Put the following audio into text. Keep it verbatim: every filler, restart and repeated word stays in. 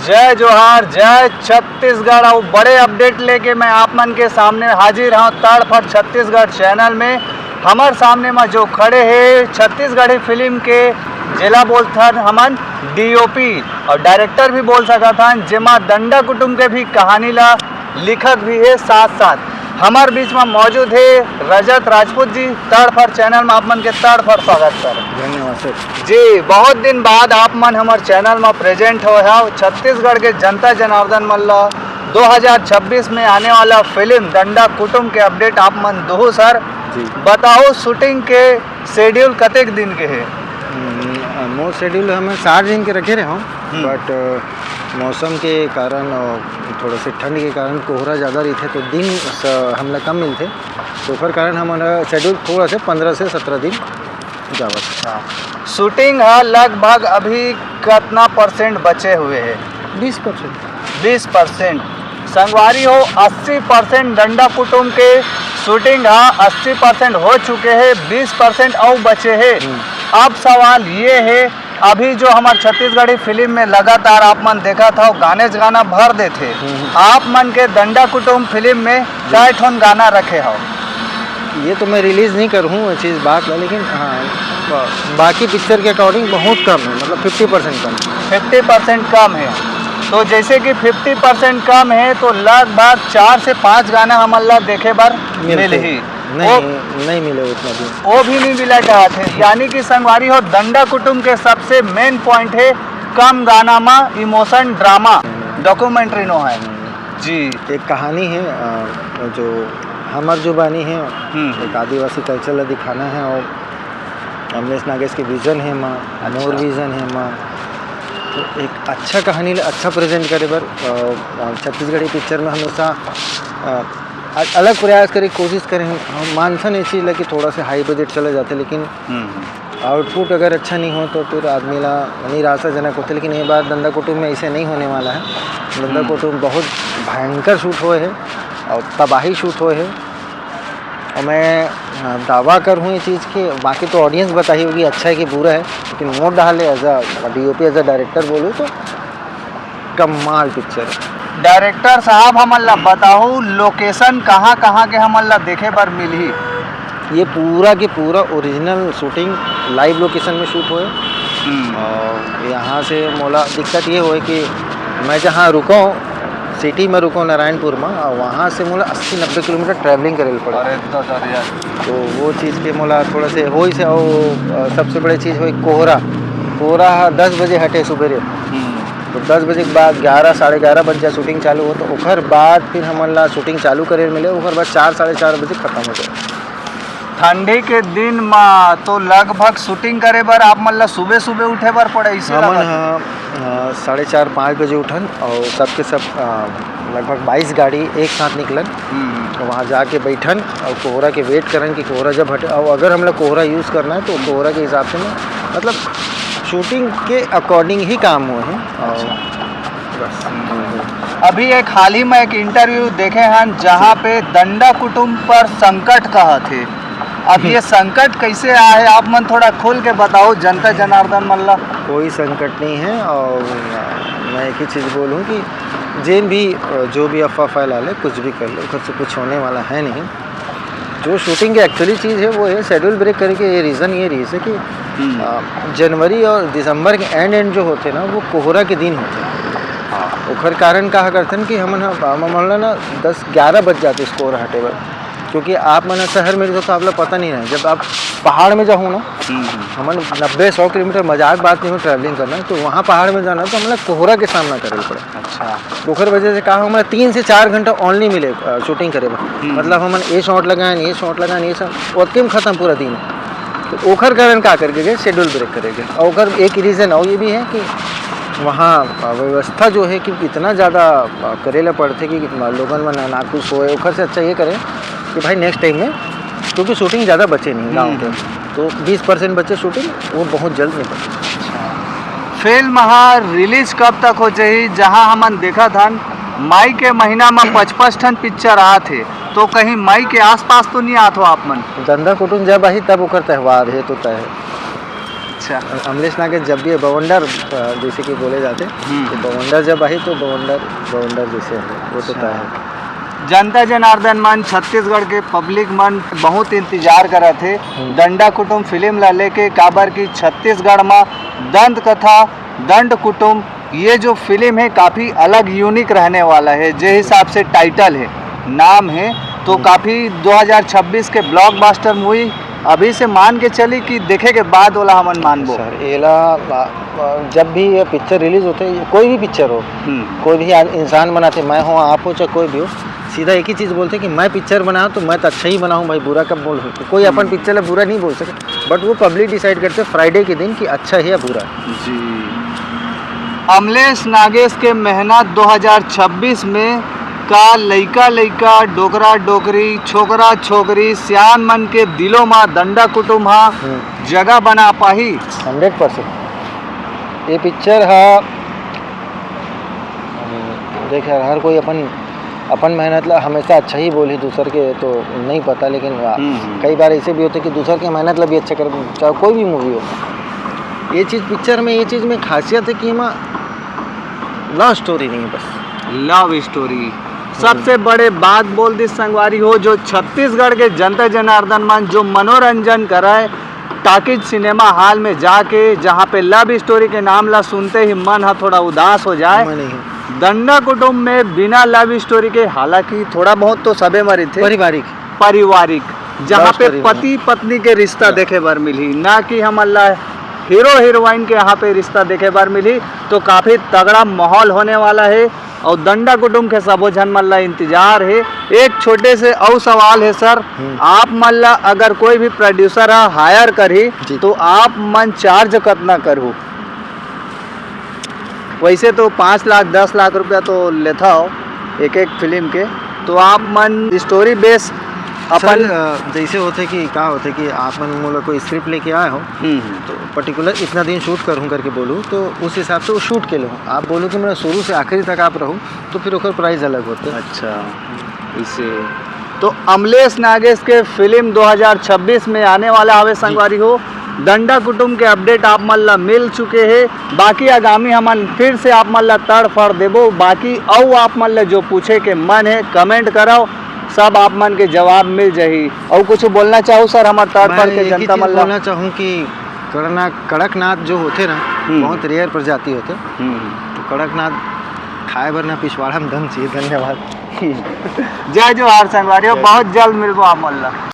जय जोहार, जय छत्तीसगढ़। अउ बड़े अपडेट लेके मैं आप मन के सामने हाजिर हूँ तड़फड़ छत्तीसगढ़ चैनल में। हमर सामने में जो खड़े हे छत्तीसगढ़ी फिल्म के, जेला बोलथन हमन डीओपी और डायरेक्टर भी बोल सकत हन, जेमा दंडा कुटुम के भी कहानी ला लिखत भी हे। साथ साथ हमर बीच में मौजूद हे रजत राजपूत जी। तड़फड़ चैनल में आप मन के तड़फड़ स्वागत सर। धन्यवाद सर। जी, बहुत दिन बाद आप मन हमर चैनल में प्रेजेंट हो हव। छत्तीसगढ़ के जनता जनार्दन मन ला दो हज़ार छब्बीस में आने वाला फिल्म दंडा कुटुम के अपडेट आप मन दुहू सर। जी। बताओ, शूटिंग के शेड्यूल कतेक दिन के हे? हम्म, मोर शेड्यूल हमें साठ दिन के रखे रहे हूँ, हम्म। बट मौसम के कारण और थोड़ा से ठंड के कारण कोहरा ज़्यादा रही थे, तो दिन स- हमला कम मिलते, तो ओकर कारण हमारा शेड्यूल थोड़ा से पंद्रह से सत्रह दिन जावत। शूटिंग ह लगभग अभी कितना परसेंट बचे हुए है? बीस परसेंट। बीस परसेंट। संगवारी हो, अस्सी परसेंट डंडा कुटुम के शूटिंग ह अस्सी परसेंट हो चुके हे, बीस परसेंट अउ बचे हे। हम्म। अब सवाल ये हे, अभी जो हमर छत्तीसगढ़ी फिल्म में लगातार आप मन देखत हव, गाने च गाना भर देथे। हम्म। आप मन के दंडा कुटुम फिल्म में कै ठोन गाना रखे हव? ये तो मैं रिलीज नहीं करूँ, ये चीज़ बात है, लेकिन हाँ, बा- बाकी पिक्चर के अकॉर्डिंग बहुत कम है, मतलब फिफ्टी परसेंट कम है। फिफ्टी परसेंट कम है। तो जैसे कि फिफ्टी परसेंट कम है, तो लगभग चार से पाँच गाना हमन ला देखे बर मिलते मिलही। नहीं, वो, नहीं मिले उतना दिन। वो भी नहीं मिला चाहत है। यानी कि संगवारी हो, दंडा कुटुम के सबसे मेन पॉइंट है कम गाना मा इमोशन ड्रामा, डॉक्यूमेंट्री नो है। जी। एक कहानी है, अ, जो हमर जुबानी है, हम्म। एक आदिवासी कल्चर ला दिखाना है, और अमलेश नागेश के विजन है माँ, अच्छा। मोर विजन है माँ। तो एक अच्छा कहानी ला अच्छा प्रेजेंट करे बर, अ, अ, छत्तीसगढ़ी पिक्चर में हमेशा, अ, अ- अलग प्रयास करे, कोशिश करे। हम, हम मानथन ये चीज़ ला कि थोड़ा से हाई बजट चले जाते, लेकिन हम्म। आउटपुट अगर अच्छा नहीं हो तो फिर आदमी ला निराशाजनक होते। लेकिन ये बार दंडा कुटुम में ऐसे नहीं होने वाला है। दंडा हम्म। कुटुम बहुत भयंकर शूट हुए है और तबाही शूट हुए है। और मैं, हाँ, दावा कर हूँ ये चीज़ के, बाकी तो ऑडियंस बताही होगी अच्छा है कि बुरा है, लेकिन मोर डहार ले as a DOP, as a director बोलूँ तो कमाल पिक्चर है। डायरेक्टर साहब, हमन ला बताओ, लोकेशन कहाँ कहाँ के हमन ला देखे बर मिलही? ये पूरा के पूरा ओरिजिनल शूटिंग लाइव लोकेशन में शूट हुए। हम्म। और यहाँ से मोला दिक्कत ये हुए कि मैं जहाँ रुका हूँ, सिटी में रुका हूँ नारायणपुर में, और वहाँ से मोला अस्सी नब्बे किलोमीटर ट्रैवलिंग करे पड़ा। अरे दादा रे यार। तो वो चीज़ के मोला थोड़ा से होई से, और अ, सबसे बड़े चीज़ हुई कोहरा। कोहरा दस बजे हटे सुबेरे, हम्म। तो दस बजे के बाद ग्यारह, साढ़े ग्यारह बज जाए शूटिंग चालू हो, तो ओकर बाद फिर हमन ला शूटिंग चालू करे मिले, ओकर बाद चार, साढ़े चार बजे खत्म हो जाए। ठंडी के दिन मा तो लगभग शूटिंग करे बर आप मन ला सुबह सुबह उठे बर पड़े, इसे हमन लगत? ह, अ, साढ़े चार, पाँच बजे उठन और सबके सब, अ, लगभग बाईस गाड़ी एक साथ निकलन। हम्म। तो वहाँ जाके बैठन और कोहरा के वेट करन कि कोहरा जब हटे, और अगर हम लोग कोहरा यूज़ करना है तो कोहरा के हिसाब से ना, मतलब शूटिंग के अकॉर्डिंग ही काम हुए हैं। और अच्छा। बस। अभी एक हाल ही में एक इंटरव्यू देखे हन, जहाँ पे दंडा कुटुम पर संकट कहा थे। अब ये संकट कैसे आए, आप मन थोड़ा खोल के बताओ जनता जनार्दन मन ला। कोई संकट नहीं है। और मैं एक ही चीज़ बोलूँ कि जिन भी, जो भी अफवाह फैला ले, कुछ भी कर ले, ओकर से कुछ होने वाला है नहीं। जो शूटिंग की एक्चुअली चीज़ है वो है शेड्यूल ब्रेक करके ये रीज़न ये रही है कि हम्म। अ, जनवरी और दिसंबर के एंड एंड जो होते हैं ना, वो कोहरा के दिन होते हैं। हाँ। ओकर कारण का करते हैं कि हमन ह-, हमन ला ना दस ग्यारह बज जाते इस कोहरा हटे बर, क्योंकि आप मन शहर में रहो तो आप लोग पता नहीं रहे। जब आप पहाड़ में जाओ ना, हम्म, हम्म। हमन नब्बे सौ किलोमीटर, मजाक बात नहीं हो, ट्रैवलिंग करना है, तो वहाँ पहाड़ में जाना है तो हमला कोहरा के सामना करे पड़े। अच्छा। ओकर वजह से का हमला तीन से चार घंटा ओनली मिले, अ, शूटिंग करे बर। हम्म। मतलब हमन ये शॉट लगाएन, ये शॉट लगाएन, ये सब ओतके में खत्म पूरा दिन। तो ओकर कारण का करके गए शेड्यूल ब्रेक करे गए। और ओकर एक रीज़न और ये भी है कि वहाँ, अ, व्यवस्था जो है कि इतना ज़्यादा, अ, करे ला पड़ते कि लोगन मन नाखुश होए। ओकर से अच्छा ये करें कि भाई नेक्स्ट टाइम में, क्योंकि शूटिंग ज़्यादा बचे नहीं गाँव हम्म। के, तो बीस परसेंट बचे शूटिंग, वो बहुत जल्द निपट। फिल्म हा रिलीज कब तक हो जाही, जहां हमन देखत हन मई के महीना में पचपच ठन पिक्चर आत हे, तो कहीं मई के आसपास तो नहीं आत हो आप मन? दंडा कुटुम जब आही तब ओकर त्यौहार है तो तय है। अच्छा। अमलेश नागेश जब भी बवंडर, अ, जैसे कि बोले जाते, हम्म। तो बवंडर जब आई तो बवंडर, बवंडर जैसे है, वो तो तय है। जनता जनार्दन मन, छत्तीसगढ़ के पब्लिक मन बहुत इंतजार करत हे हम्म। डंडा कुटुम फिल्म ला लेके, काबर कि छत्तीसगढ़ म दंत कथा, दंड कुटुम, ये जो फिल्म है काफ़ी अलग, यूनिक रहने वाला है। जे हिसाब से टाइटल है, नाम है, तो हम्म। काफ़ी दो हज़ार छब्बीस के ब्लॉकबस्टर मूवी अभी से मान के चली कि देखे के बाद ओला हमन मानबो। सर, एला, आ, आ, जब भी ये पिक्चर रिलीज होते, कोई भी पिक्चर हो, हम्म। कोई भी आ-, इंसान बनाते, मैं हो, आप हो, चाहे कोई भी हो, सीधा एक ही चीज़ बोलते कि मैं पिक्चर बनाऊँ तो मैं तो अच्छा ही बनाऊँ भाई, बुरा कब बोलूँ? तो कोई अपन हम्म। पिक्चर ला बुरा नहीं बोल सके, बट वो पब्लिक डिसाइड करते फ्राइडे के दिन कि अच्छा है या बुरा है। जी। अमलेश नागेश के मेहनत दो हज़ार छब्बीस में का लइका लइका, डोकरा डोकरी, छोकरा छोकरी, सियान मन के दिलों मा दंडा कुटुम हा हम्म। जगह बना पाही? Hundred percent. ये पिक्चर हा, देख यार, हर कोई अपन, अपन मेहनत ला हमेशा अच्छा ही बोली, दूसर के तो नहीं पता, लेकिन हम्म, हम्म। कई बार ऐसे भी होते कि दूसर के मेहनत ला भी अच्छा कर, चाहे कोई भी मूवी हो। ये चीज़ पिक्चर में, ये चीज़ में खासियत है कि एमा लव स्टोरी नहीं है बस। लव स्टोरी। सबसे बड़े बात बोल दी संगवारी हो, जो छत्तीसगढ़ के जनता जनार्दन मन जो मनोरंजन कराए, टॉकीज सिनेमा हॉल में जाके, जहाँ पे लव स्टोरी के नाम ला सुनते ही मन हा थोड़ा उदास हो जाए। मैं नहीं हूँ। दंडा कुटुम में बिना लव स्टोरी के, हालांकि थोड़ा बहुत तो सबे मरी थे, पारिवारिक। पारिवारिक, जहाँ लव पे स्टोरी में। पति पत्नी के रिश्ता हाँ। देखे बर मिली, ना कि हमन ला हीरो हीरोइन के यहाँ पे रिश्ता देखे बर मिली। तो काफ़ी तगड़ा माहौल होने वाला है। और दंडा कुटुम के सबो झन मन ला इंतजार है। एक छोटे से अउ सवाल है सर, हम्म। आप मन ला अगर कोई भी प्रोड्यूसर हा हायर करही जी। तो आप मन चार्ज कतना करहू? वैसे तो पाँच लाख दस लाख रुपया तो लेथा हो एक एक फिल्म के, तो आप मन स्टोरी बेस अपन सर, अ, जैसे होते कि का होते कि आप मन मोला कोई स्क्रिप्ट लेके आए हो, हम्म, हम्म। तो पर्टिकुलर इतना दिन शूट करूँ करके बोलूँ, तो उस हिसाब से वो शूट के लो। आप बोलो कि मैं शुरू से आखिरी तक आप रहूँ, तो फिर ओकर प्राइस अलग होते। अच्छा, इसे तो अमलेश नागेश के फिल्म दो हज़ार छब्बीस में आने वाला हवे जी। संगवारी हो। डंडा कुटुम के अपडेट आप मन ला मिल चुके हे, बाकी आगामी हमन फिर से आप मन ला तड़ फड़ देबो। बाकी अउ आप मन ला जो पूछे के मन है, कमेंट करव, सब आप मन के जवाब मिल जाही। अउ कुछ बोलना चाहू सर, हमर तड़ फड़ मैं के एक ही जनता चीज मन ला? बोलना चाहूँ कि कड़ना-, कड़कनाथ जो होते ना, हम्म। बहुत रेयर प्रजाति होते, हम्म। तो कड़कनाथ खाए बर ना पिछवाड़ा में दम चाहिए। धन्यवाद। जय जोहार संगवारी हो, जय बहुत जल्द मिलबो आप मन ला।